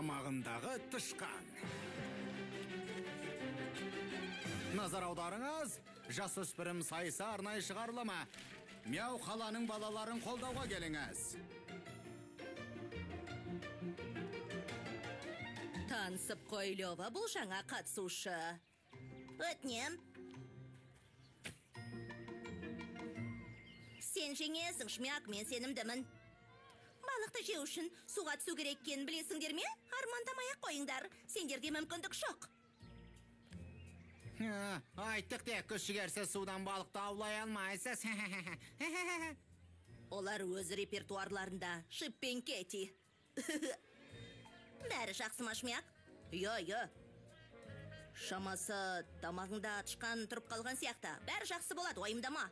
Тамағындағы тышқан. Назар аударыңыз, жасөспірім сайысы арнайы шығарылымы. Мяу қаланың балаларын қолдауға келіңіз. Танысып қой, Лева, бұл жаңа қатысушы. Өтінем. Сен жеңесің, Шмяк, мен сенімдімін. Балықты жеу үшін суға түсу керек екенін білесіңдер ме? Армандамай-ақ қойыңдар, сендерде мүмкіндік жоқ. Айттық те, күш жігерсіз судан балықты аулай алмайсыз. Олар өз репертуарларында, Шип пен Кети. Бәрі жақсы ма, Шмяк? Иә, иә. Шамасы тамағыңда тышқан тұрып қалған сияқты. Бәрі жақсы болады, уайымдама.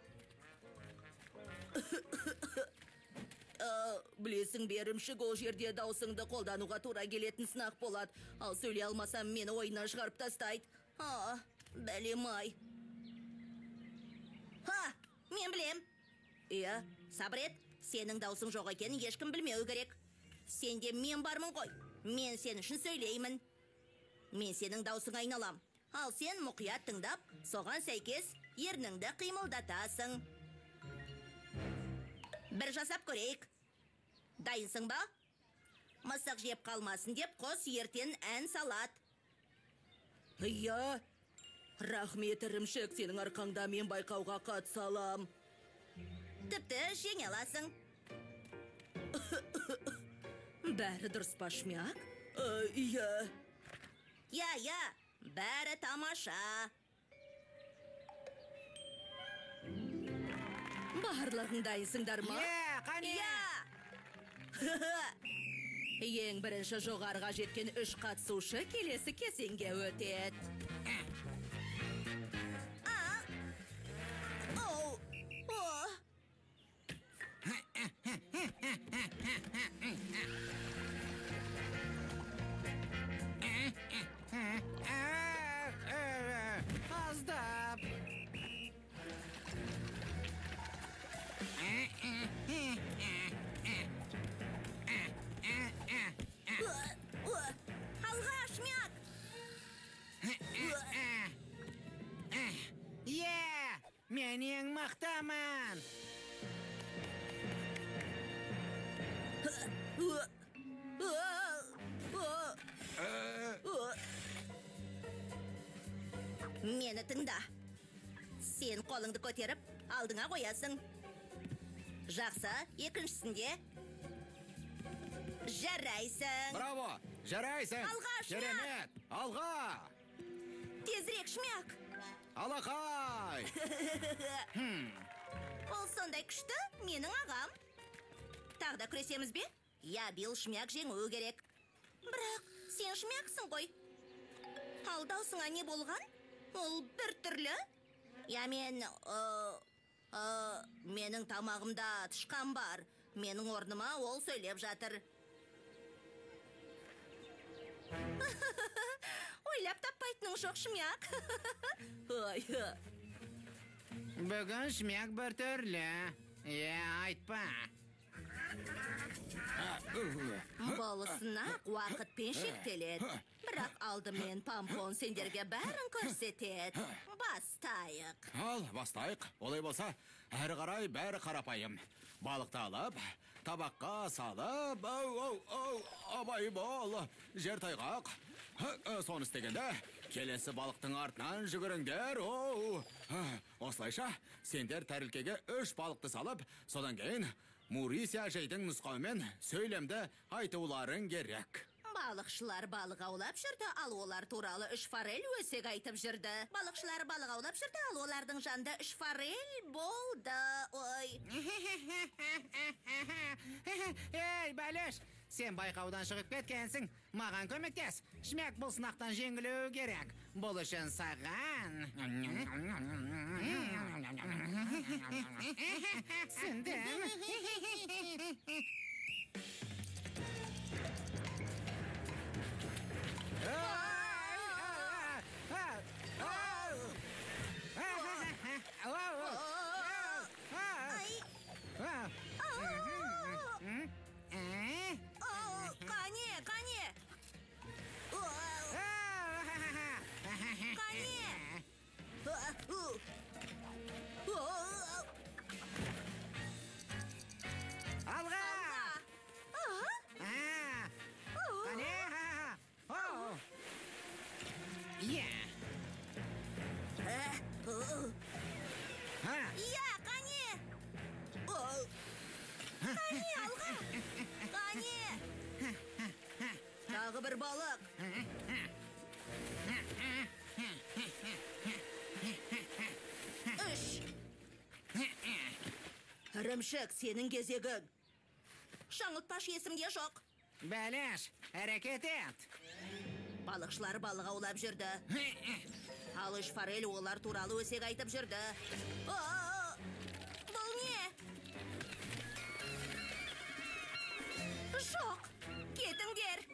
Білесің бе, ірімшік, ол жерде даусыңды қолдануға тура келетін сынақ болады. Ал сөйлей алмасам, мені ойыннан шығарып тастайды. А, бәлем-ай. Ха, мен білем. Иә. Сабыр ет, сенің даусың жоқ екенін ешкім білмеуі керек. Сенде мен бармын ғой. Мен сен үшін сөйлеймін. Мен сенің даусыңа айналам. Ал сен мұқият тыңдап, соған сәйкес ерніңді қимылдатасың. Бір жасап көрейік. Дайынсың ба? Мысық жеп қалмасын деп қос ертең ән салат. Иә. Рахмет, ірімшік, сенің арқаңда мен байқауға қатыса алам. Тіпті жеңе аласың. Бәрі дұрыс па, Шмяк? Иә. Иә, иә, бәрі тамаша. Барлығың дайынсыңдар ма? Иә, қане! Иә! Ең бірінші жоғарыға жеткен 3 қатысушы келесі кезеңге өтеді. А! Оу! О! Аздап. Алға, Шмяк! Е, мен ең мықтымын. Мені тыңда. Сен қолыңды көтеріп, алдыңа қоясың. Жақсы, екіншісінде. Жарайсың. Браво, жарайсың. Алға, Шмяк. Керемет, алға. Тезірек, Шмяк. Алақай. Ол сондай күшті, менің ағам. Тағы да күресеміз бе? Я, биыл Шмяк жеңуі керек. Бірақ сен Шмяксың ғой. Ал даусыңа не болған? Ол бір түрлі. Я мен, менің тамағымда тышқан бар. Менің орныма ол сөйлеп жатыр. Ойлап таппайтының жоқ, Шмяк. Ой. Бүгін Шмяк бір түрлі. Е, айтпа. Бұл сынақ уақытпен шектеледі. Бірақ алдымен Помпон сендерге бәрін көрсетеді. Бастайық. Ал, бастайық. Олай болса, әрі қарай бәрі қарапайым. Балықты алып, табаққа салып, ау, ау, ау, абай бол, жер тайғақ. Соны істегенде, келесі балықтың артынан жүгіріңдер. Оу. Осылайша, сендер тәрелкеге 3 балықты салып, содан кейін Мурися әжейдің нұсқауымен сөйлемді айтуларың керек. Балықшылар балық аулап жүрді, ал олар туралы 3 форель өсек айтып жүрді. Балықшылар балық аулап жүрді, ал олардың жанында 3 форель болды. Ой. Ей, бәлеш, сен байқаудан шығып кеткенсің. Маған көмектес. Шмяк бұл сынақтан жеңілуі керек. Бұл үшін саған. Түсіндім. Ай. Қане, қане. Тағы бір балық. 3. Ірімшік, сенің кезегің. Жаңылтпаш есімде жоқ. Бәлеш, әрекет ет. Балықшылар балық аулап жүрді. Ал үш форель олар туралы өсек айтып жүрді. Бұл не? Жоқ, кетіңдер.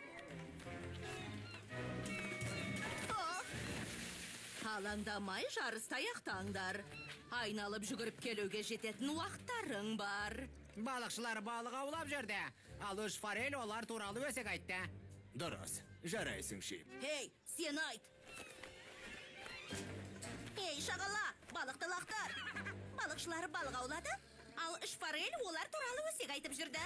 Алаңдамай жарысты аяқтаңдар. Айналып жүгіріп келуге жететін уақыттарың бар. Балықшылар балық аулап жүрді. Ал үш форель олар туралы өсек айтты. Дұрыс, жарайсың, Шип. Ей, сен айт. Ей, шағала, балықты лақтыр. Балықшылар балық аулады, ал үш форель олар туралы өсек айтып жүрді.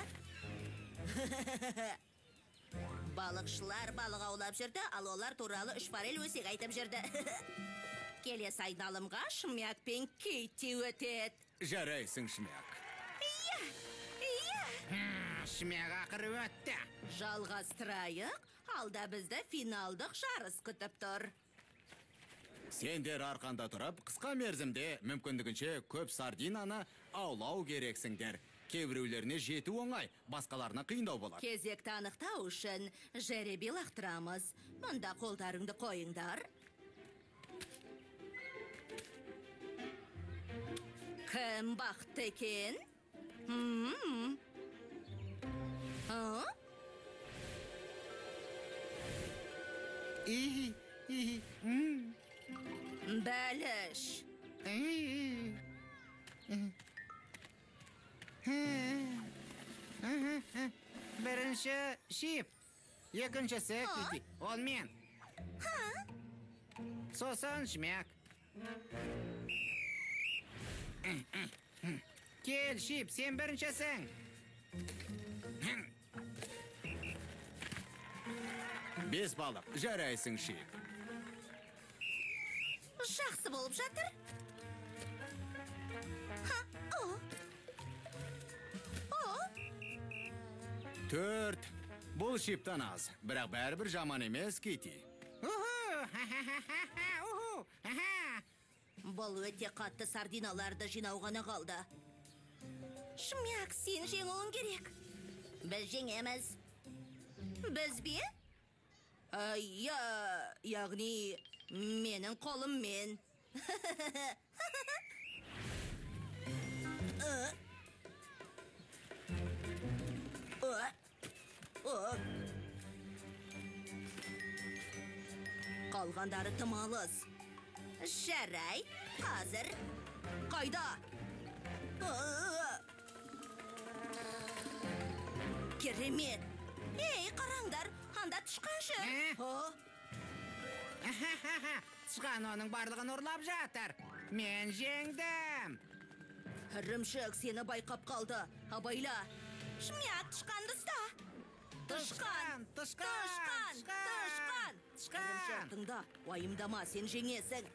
Балықшылар балық аулап жүрді, ал олар туралы үш форель өсек айтып жүрді. Келесі айналымға Шмяк пен Кейти өтеді. Жарайсың, Шмяк. Иә, иә. Шмяк ақыры өтті. Жалғастырайық, алда бізді финалдық жарыс күтіп тұр. Сендер арқанда тұрып, қысқа мерзімде мүмкіндігінше көп сардинаны аулау керексіңдер. Кейбіреулеріне жету оңай, басқаларына қиындау болады. Кезекті анықтау үшін жеребе лақтырамыз. Мұнда қолдарыңды қойыңдар. Кім бақытты екен? Бәліш. Бірінші Шип, екіншісі Кити, ол мен. Сосын Шмяк. Кел, Шип, сен біріншісің. 5 балық, жарайсың, Шип. Жақсы болып жатыр. 4. Бұл Шиптан аз, бірақ бәрібір жаман емес, Кити. Бұл өте қатты сардиналарды жинау ғана қалды. Шмяк, сен жеңуің керек. Біз жеңеміз. Біз бе? Яғни, менің қолыммен. Қалғандары тым алыс. Жарай, қазір. Қайда? Керемет. Ей, қараңдар, анда тышқан жүр. Тышқан оның барлығын ұрлап жатыр. Мен жеңдім. Ірімшік сені байқап қалды. Абайла. Шмяк, тышқанды ұста. Тышқан, тышқан, тышқан, тышқан. Ірімшік, тыңда, уайымдама, сен жеңесің.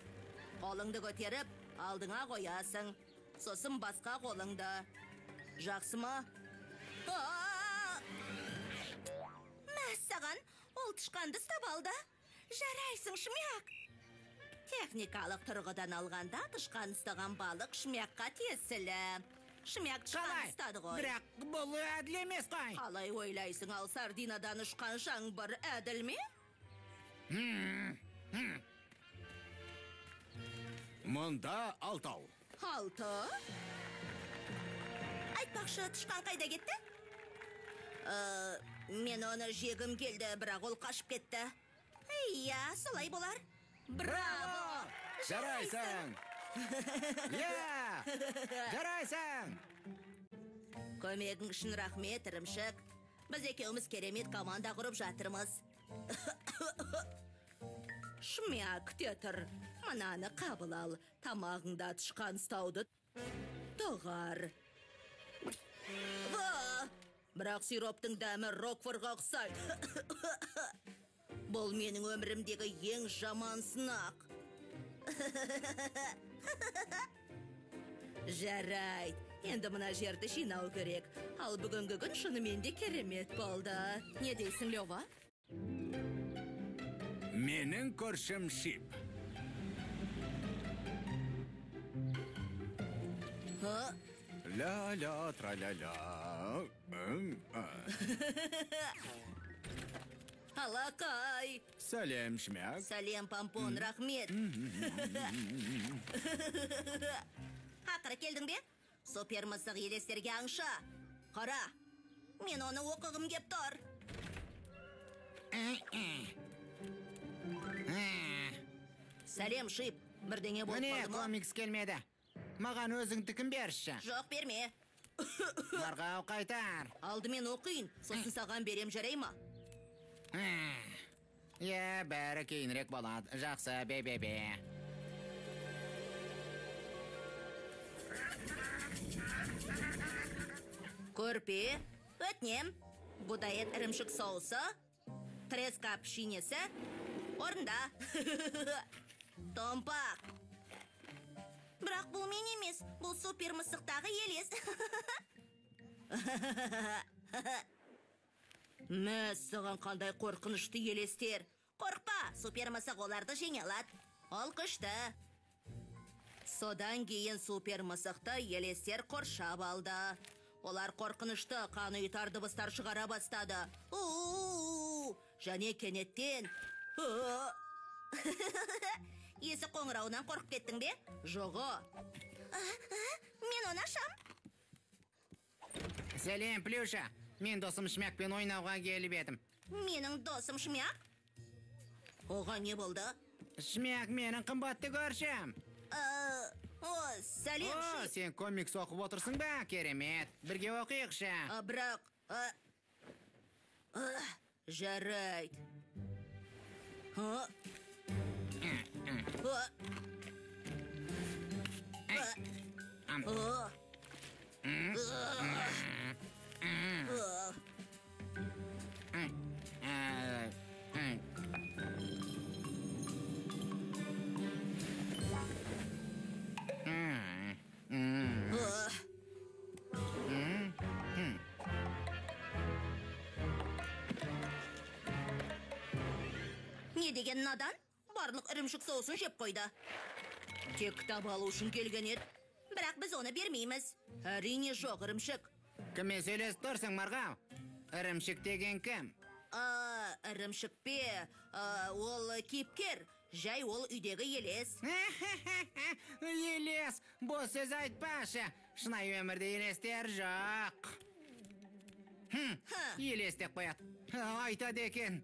Қолыңды көтеріп, алдыңа қоясың. Сосын басқа қолыңды. Жақсы ма? Мәссаған, ол тышқанды ұстап алды. Жарайсың, Шмяк. Техникалық тұрғыдан алғанда тышқан ұстаған балық Шмякқа тиесілі. Шмяк тышқан ұстады ғой. Бірақ бұл әділ емес қой. Қалай ойлайсың, ал сардинадан ұшқан жаңбыр әділ ме? Мұнда 6. 6? Айтпақшы, тышқан қайда кетті? Мен оны жегім келді, бірақ ол қашып кетті. Иә, солай болар. Браво! Жарайсың! Иә! Жарайсың! Көмегің үшін рахмет, Ірімшік. Біз екеуміз керемет команда құрып жатырмыз. Шмяк, күте тұр. Мынаны қабыл ал. Тамағыңда тышқан ұстауды доғар. Бірақ сироптың дәмі рокфорға ұқсайды. Бұл менің өмірімдегі ең жаман сынақ. Жарайды, енді мына жерді жинау керек. Ал бүгінгі күн шынымен де керемет болды. Не дейсің, Лева? Менің көршім Шип. Ля-ля, тра-ля-ля. Алақай. Сәлем, Шмяк. Сәлем, Помпон, рахмет. Ақыры келдің бе? Супер мысық елестерге аңшы. Қара, мен оны оқығым кеп тұр. Сәлем, Шип. Бірдеңе болып Міне, қалды ма? комикс келмеді. Маған өзіңдікін берші. Жоқ, берме. Марғау, қайтар. Алдымен оқиын, сосын саған берем, жарай ма? Иә, бәрі кейінірек болады. Жақсы, бе-бе-бе. Көрпе, өтінем. Будает ірімшік соусы, треска пішенесі, орында. Томпақ. Бірақ бұл мен емес, бұл супер мысықтағы елес. Мәссаған, қандай қорқынышты елестер. Қорықпа, супер мысық оларды жеңе алады. Ол күшті. Содан кейін супер мысықты елестер қоршап алды. Олар қорқынышты қан ұйытар дыбыстар шығара бастады. У-у-у! Және кенеттен... Есік қоңырауынан қорқып кеттің бе? Жоғы. Мен оны ашам. Сәлем, Плюша. Мен досым Шмякпен ойнауға келіп едім. Менің досым Шмяк? Оған не болды? Шмяк менің қымбатты көршім. О, сәлем, О, Шип. сен комикс оқып отырсың ба? Керемет. Бірге оқиықшы. Бірақ... Жарайды. А? А? А? А? А? Не деген надан? Барлық ірімшік соусын жеп қойды. Тек кітап алу үшін келген еді. Бірақ біз оны бермейміз. Әрине жоқ, ірімшік. Кіммен сөйлесіп тұрсың, Марғау? Ірімшік деген кім? Ірімшік пе? Ол кейіпкер. Жай ол үйдегі елес. Елес, бос сөз айтпашы. Шынайы өмірде елестер жоқ. Елес деп қояды. Айтады екен.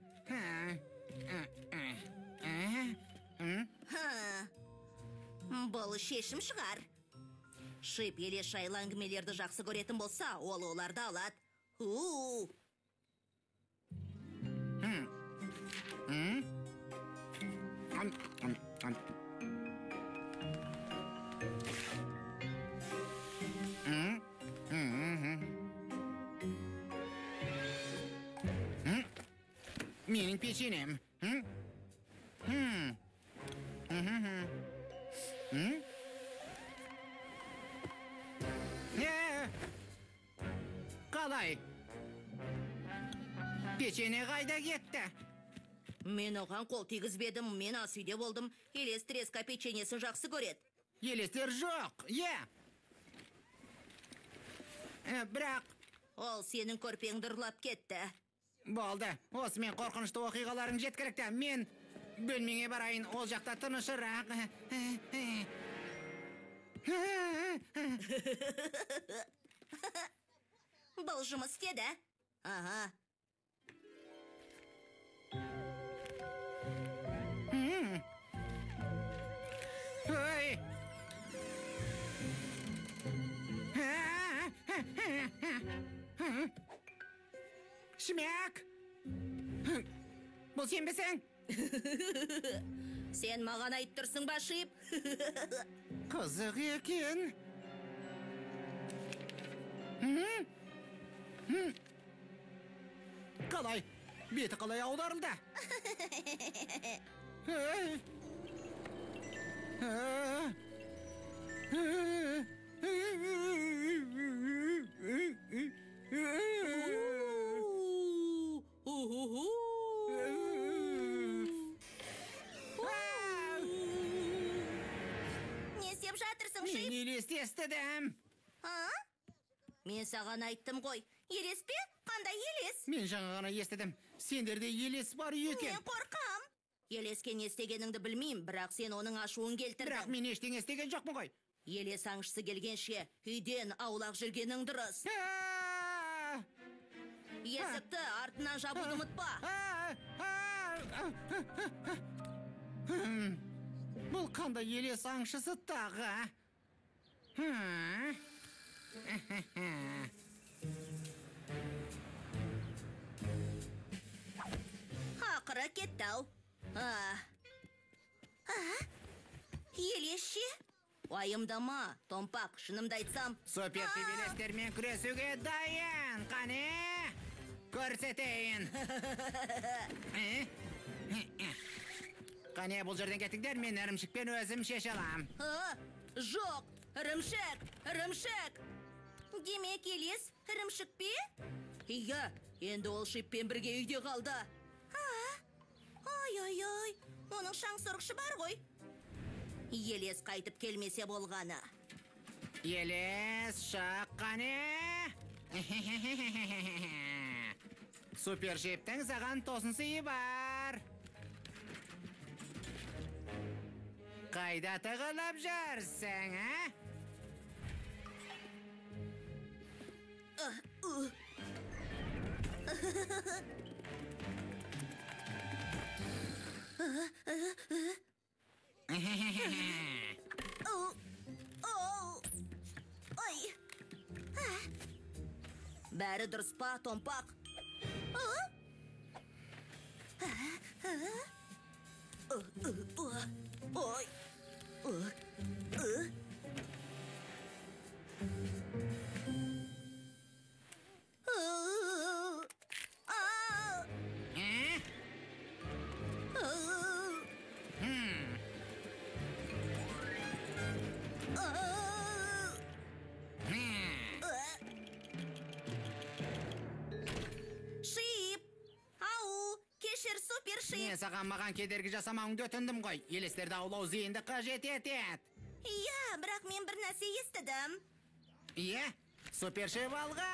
Бұл шешім шығар. Шип елес жайлы әңгімелерді жақсы көретін болса, ол оларды алады. У-у. Менің печенем. Қалай? Печене қайда кетті? Мен оған қол тигізбедім, мен ас үйде болдым. Елес треска печенесін жақсы көреді. Елестер жоқ, е. Бірақ... Ол сенің көрпеңді ұрлап кетті. Болды, осымен қорқынышты оқиғаларың жеткілікті. Мен бөлмеңе барайын, ол жақта тынышырақ. Бұл жұмыс істеді. Ага. Ой! Шмяк! Бұл сенбісің? Сен маған айтып тұрсың ба, Шип? Қызық екен. Қалай? Беті қалай аударылды? істеп жатырсың, Шип? Мен елесті естідім. А? Мен саған айттым ғой. Елес пе? Қандай елес? Мен жаңа ғана естідім. Сендерде елес бар екен. Мен қорқам. Елеске не істегеніңді білмеймін, бірақ сен оның ашуын келтірдің. Бірақ мен ештеңе істеген жоқпын ғой. Елес аңшысы келгенше үйден аулақ жүргенің дұрыс. Есікті артынан жабуды ұмытпа. Бұл қандай елес аңшысы тағы? Ақыры кетті-ау. Елес ше? Уайымдама, томпақ, шынымды айтсам. Супер елестермен күресуге дайын, қане? Көрсетейін. Қане, бұл жерден кетіңдер, мен ірімшікпен өзім шеше алам. Жоқ, ірімшік, ірімшік. Демек, елес ірімшік пе? Иә, енді ол Шиппен бірге үйде қалды. Ой-ой-ой, оның шаң сорғышы бар ғой. Елес қайтып келмесе болғаны. Елес, шық, қане? Супер Шиптің саған тосын сыйы бар. Қайда тығылып жүрсің, а? Бәрі дұрыс па, томпақ? Ой. Шип! Ау, кешір, супер Шип! Мен саған маған кедергі жасамауыңды өтіндім ғой. Елестерді аулау зейінді қажет етеді. Иә, бірақ мен бір нәрсе естідім. Иә, супер Шип алға!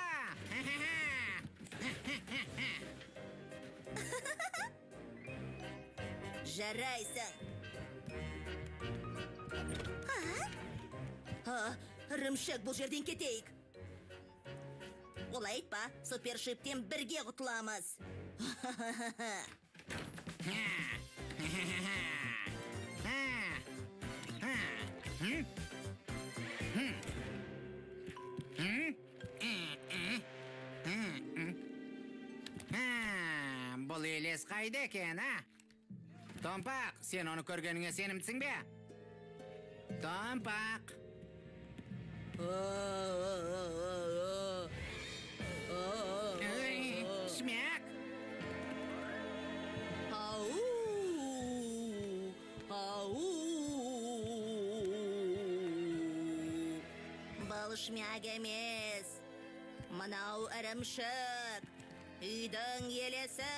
Жарайсың. Ірімшік, бұл жерден кетейік. Олай айтпа, супер Шиптен бірге құтыламыз. Бұл елес қайда екен, а? Томпақ, сен оны көргеніңе сенімдісің бе? Томпақ. Шмяк. Ау! Ау! Бұл шмяк емес. Мынау ірімшік. Үйдің елесі.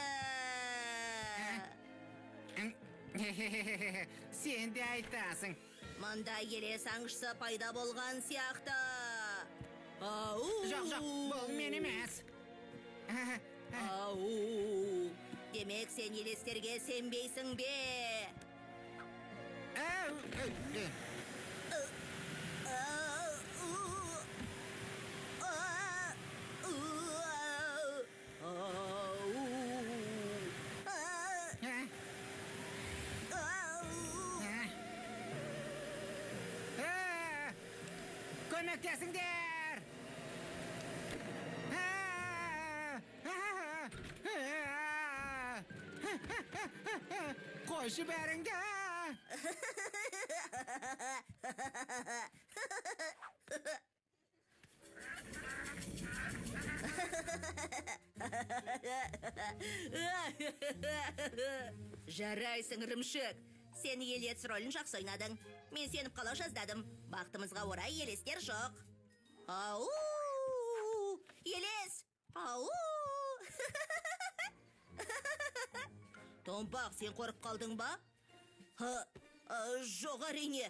Сен де айтасың. Мұнда елес аңшысы пайда болған сияқты. Ау! Жоқ, жоқ, бұл мен емес. Ау! Демек, сен елестерге сенбейсің бе? Көмектесіңдер! Қойшы бәріңді! Жарайсың, ірімшік. Сен елес рөлін жақсы ойнадың. Мен сеніп қала жаздадым. Бақтымызға орай елестер жоқ. Ау! Елес! Ау! Томпақ, сен қорқып қалдың ба? Жоқ, әрине.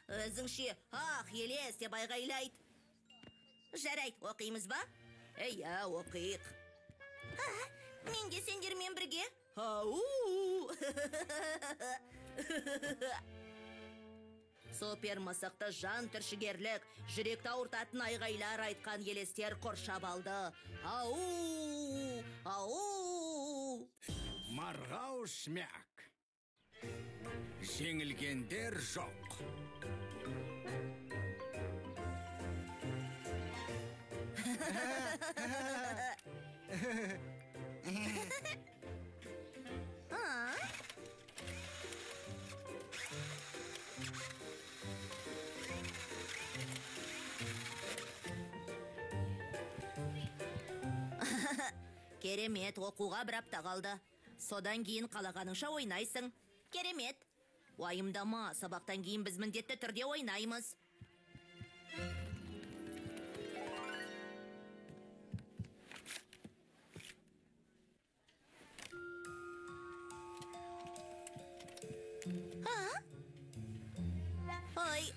Өзіңше, ах, елес деп айғайлайды. Жарайды, оқимыз ба? Иә, оқиық. Мен де сендермен бірге. Ау! Супер мысықты жан түршігерлік, жүректі ауыртатын айғайлар айтқан елестер қоршап алды. Ау! Ау! Марғау Шмяк. Жеңілгендер жоқ. Керемет, оқуға бір апта қалды. Содан кейін қалағаныңша ойнайсың. Керемет. Уайымдама, сабақтан кейін біз міндетті түрде ойнаймыз. Ой.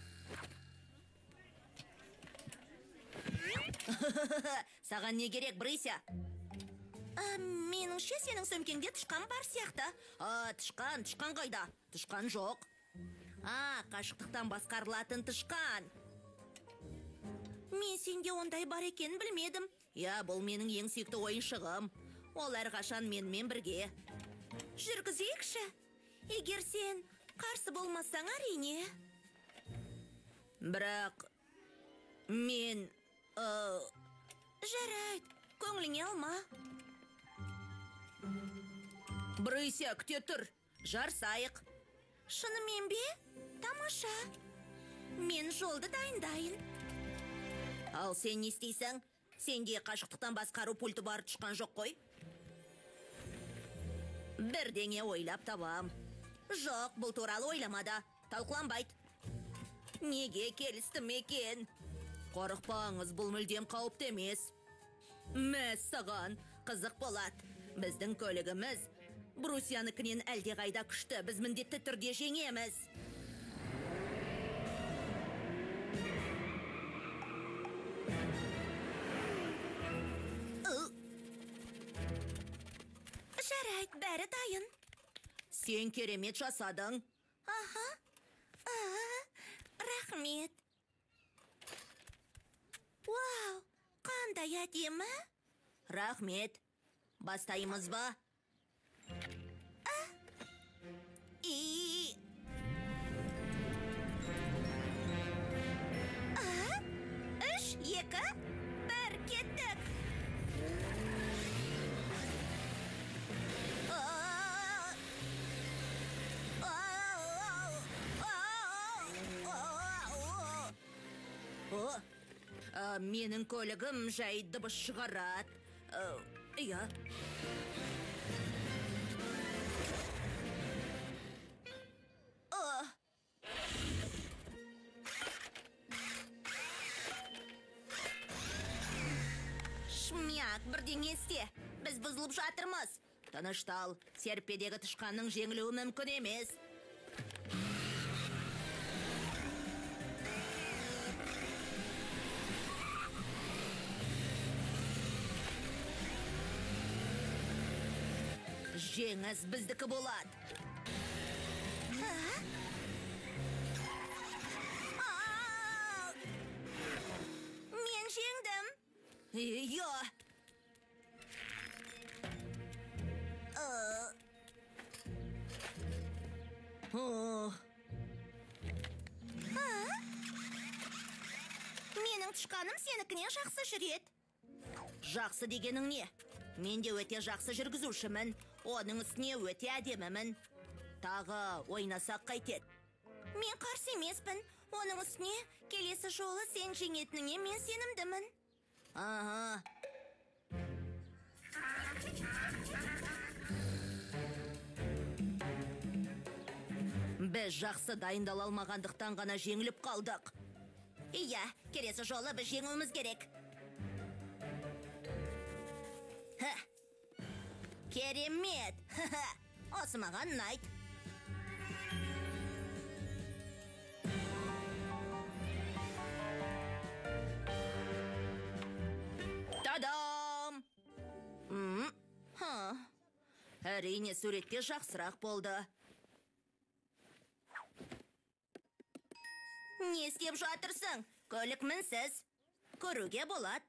Саған не керек, Брыся? Меніңше, сенің сөмкеңде тышқан бар сияқты. Тышқан, тышқан қайда? Тышқан жоқ. Қашықтықтан басқарылатын тышқан. Мен сенде ондай бар екенін білмедім. Иә, бұл менің ең сүйікті ойыншығым. Ол әрқашан менімен бірге. Жүргізейікші. Егер сен қарсы болмасаң, әрине. Бірақ мен... Жарайды, көңіліңе алма. Брыся, күте тұр. Жарсайық. Шынымен бе? Тамаша. Мен жолды дайындайын. Ал сен не істейсің? Сенде қашықтықтан басқару пульті бар тышқан жоқ қой. Бірдеңе ойлап табам. Жоқ, бұл туралы ойламады. Талқыланбайды. Неге келістім екен? Қорықпаңыз, бұл мүлдем қауіпті емес. Мәссаған, қызық болады. Біздің көлігіміз Брусияныкінен әлдеқайда күшті. Біз міндетті түрде жеңеміз. Жарайды, бәрі дайын. Сен керемет жасадың. Аха. Рахмет. Вау, қандай әдемі. Рахмет. Бастаймыз ба? Үш, екі, бір, кеттік. Менің көлігім жай дыбыс шығарады. Иә. Шмяк, бірдеңе істе. Біз бұзылып жатырмыз. Тыныштал, серпедегі тышқанның жеңілуі мүмкін емес. Жеңіс біздікі болады. Мен жеңдім. Иә. Менің тышқаным сенікінен жақсы жүреді. Жақсы дегенің не? Мен де өте жақсы жүргізушімін. Оның үстіне өте әдемімін. Тағы ойнасақ қайтеді. Мен қарсы емеспін. Оның үстіне келесі жолы сен жеңетініңе мен сенімдімін. Ага. Біз жақсы дайындала алмағандықтан ғана жеңіліп қалдық. Иә, келесі жолы біз жеңуіміз керек. Керемет! Осы маған ұнайды. Әрине, суретте жақсырақ болды. Не істеп жатырсың? Көлік мінсіз. Көруге болады.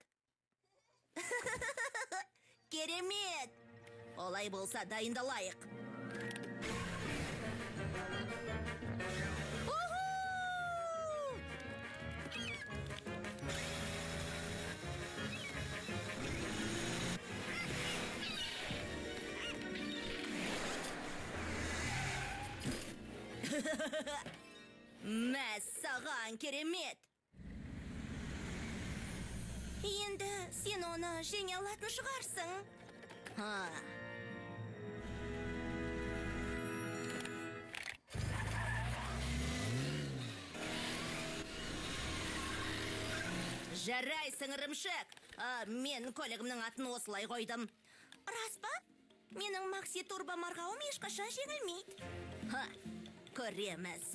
Керемет! Олай болса дайындалайық. Мәссаған, керемет! Енді сен оны жеңе алатын шығарсың. Жарайсың, Ірімшік. Мен көлігімнің атын осылай қойдым. Рас па? Менің Макси Турбо марғауым ешқашан жеңілмейді. Көреміз.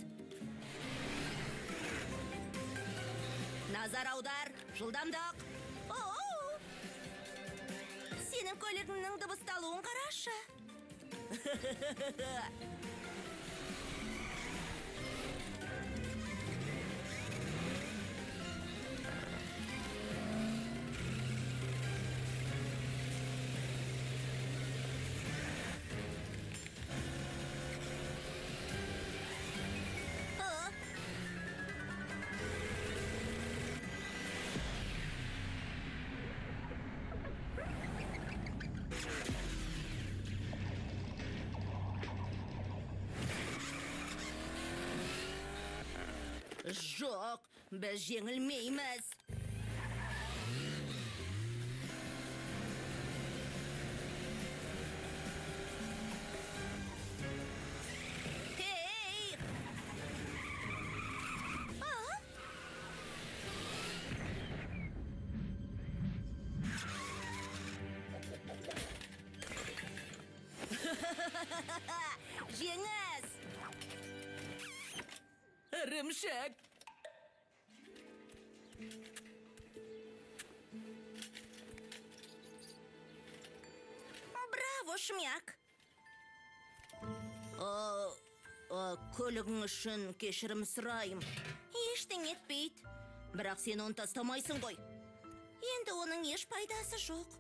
Назар аудар, жылдамдық. Сенің көлігіңнің дыбысталуын қарашы. Жоқ, біз жеңілмейміз. Эй! Жеңіс! Ірімшік! Браво, Шмяк! Көлігің үшін кешірім сұрайым. Ештеңе етпейді. Бірақ сен оны тастамайсың ғой. Енді оның еш пайдасы жоқ.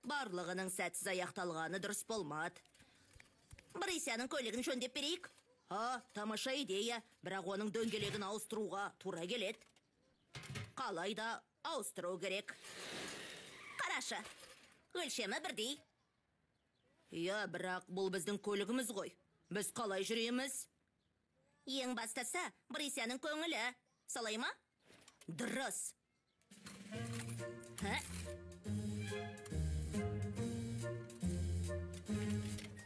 Барлығының сәтсіз аяқталғаны дұрыс болмады. Брисяның көлігін жөндеп берейік. Тамаша идея, бірақ оның дөңгелегін ауыстыруға тура келеді. Қалай да ауыстыру керек. Қарашы, өлшемі бірдей. Иә, бірақ бұл біздің көлігіміз ғой. Біз қалай жүреміз? Ең бастысы, Брисяның көңілі. Солай ма? Дұрыс.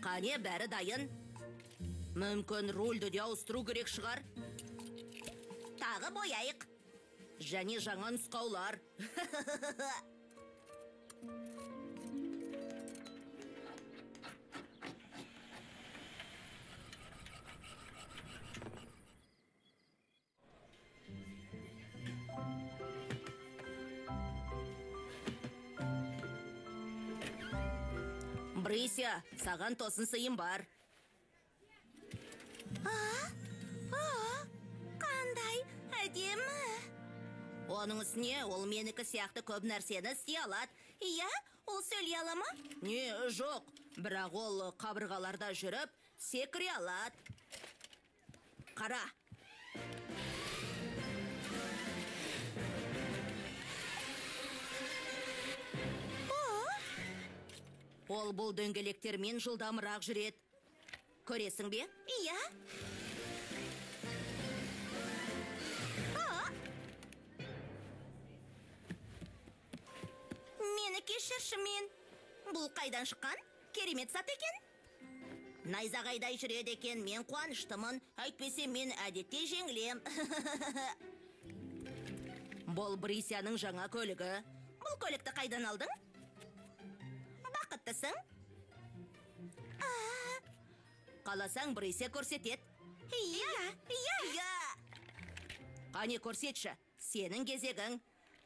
Қане, бәрі дайын. Мүмкін рульді де ауыстыру керек шығар. Тағы бояйық. Және жаңа нұсқаулар. Брися, саған тосын сыйым бар. Қандай әдемі. Оның үстіне ол менікі сияқты көп нәрсені істей алады. Иә, ол сөйлей ала ма? Не, жоқ. Бірақ ол қабырғаларда жүріп, секіре алады. Қара. Ол бұл дөңгелектермен жылдамырақ жүреді. Көресің бе? Иә. Мені кешірші мен. Бұл қайдан шыққан? Керемет зат екен. Найзағайдай жүреді екен, мен қуаныштымын. Әйтпесе мен әдетте жеңілем. Бұл Брисяның жаңа көлігі. Бұл көлікті қайдан алдың? Бақыттысың? Қаласаң, Брися көрсетеді. Иә, иә, иә. Қане көрсетші, Сенің кезегің.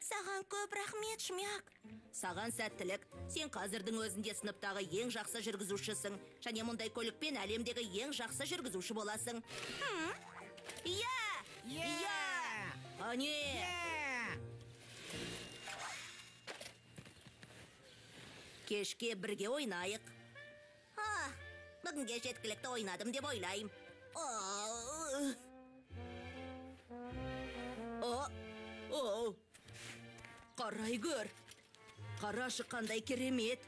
Саған көп рахмет, Шмяк. Саған сәттілік. Сен қазірдің өзінде сыныптағы ең жақсы жүргізушісің. Және мұндай көлікпен әлемдегі ең жақсы жүргізуші боласың. Иә! Иә! Әне! Иә! Кешке бірге ойнайық. А, бүгінге жеткілікті ойнадым деп ойлаймын. О, о, қарай көр. Қарашы қандай керемет.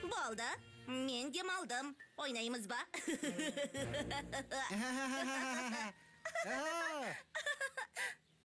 Болды, мен демалдым. Ойнаймыз ба? О!